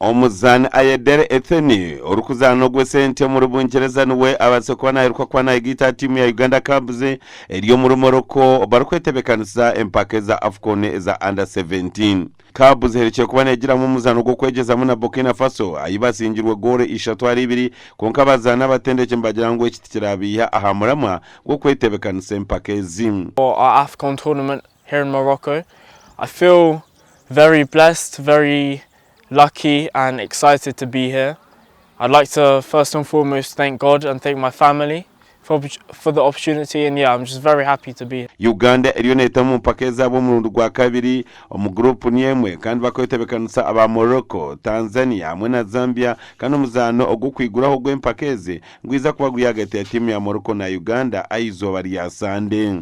Omuzaani Ayedele Etheni orikuzaana ogw'esente omuri Bungyereza niwe abaasize kuba nairuka kuba nayegaita aha tiimu ya Uganda Cubs eri omuri Morocco barikwetebeekanisa empaka eza AFCON eza Under 17. Cubs eherekire kuba neegiramu omuzaano gw'okwegyezamu na Burkina Faso ahi basingirwe goolo ishatu ahari ibiri kwonka abazaani abatendeki nibagira ngu eki tikirabaiha aha muramwa gw'okwetebeekanisa empaka ezi. For our AFCON tournament here in Morocco, I feel very blessed, very lucky and excited to be here. I'd like to first and foremost thank God and thank my family for, for the opportunity and yeah, I'm just very happy to be here. Uganda eriyo neeta omu mpaka ezaabo omurundi gwa kabiri omu guruupu niyo emwe kandi bakwetebekanisa aba Morocco, Tanzania hamwe na Zambia kandi omuzaano ogw'okwiguraho ogw'empaka ezi nigwija kuba guri ahagati ya tiimu ya Morocco na Uganda aha izooba rya Sande.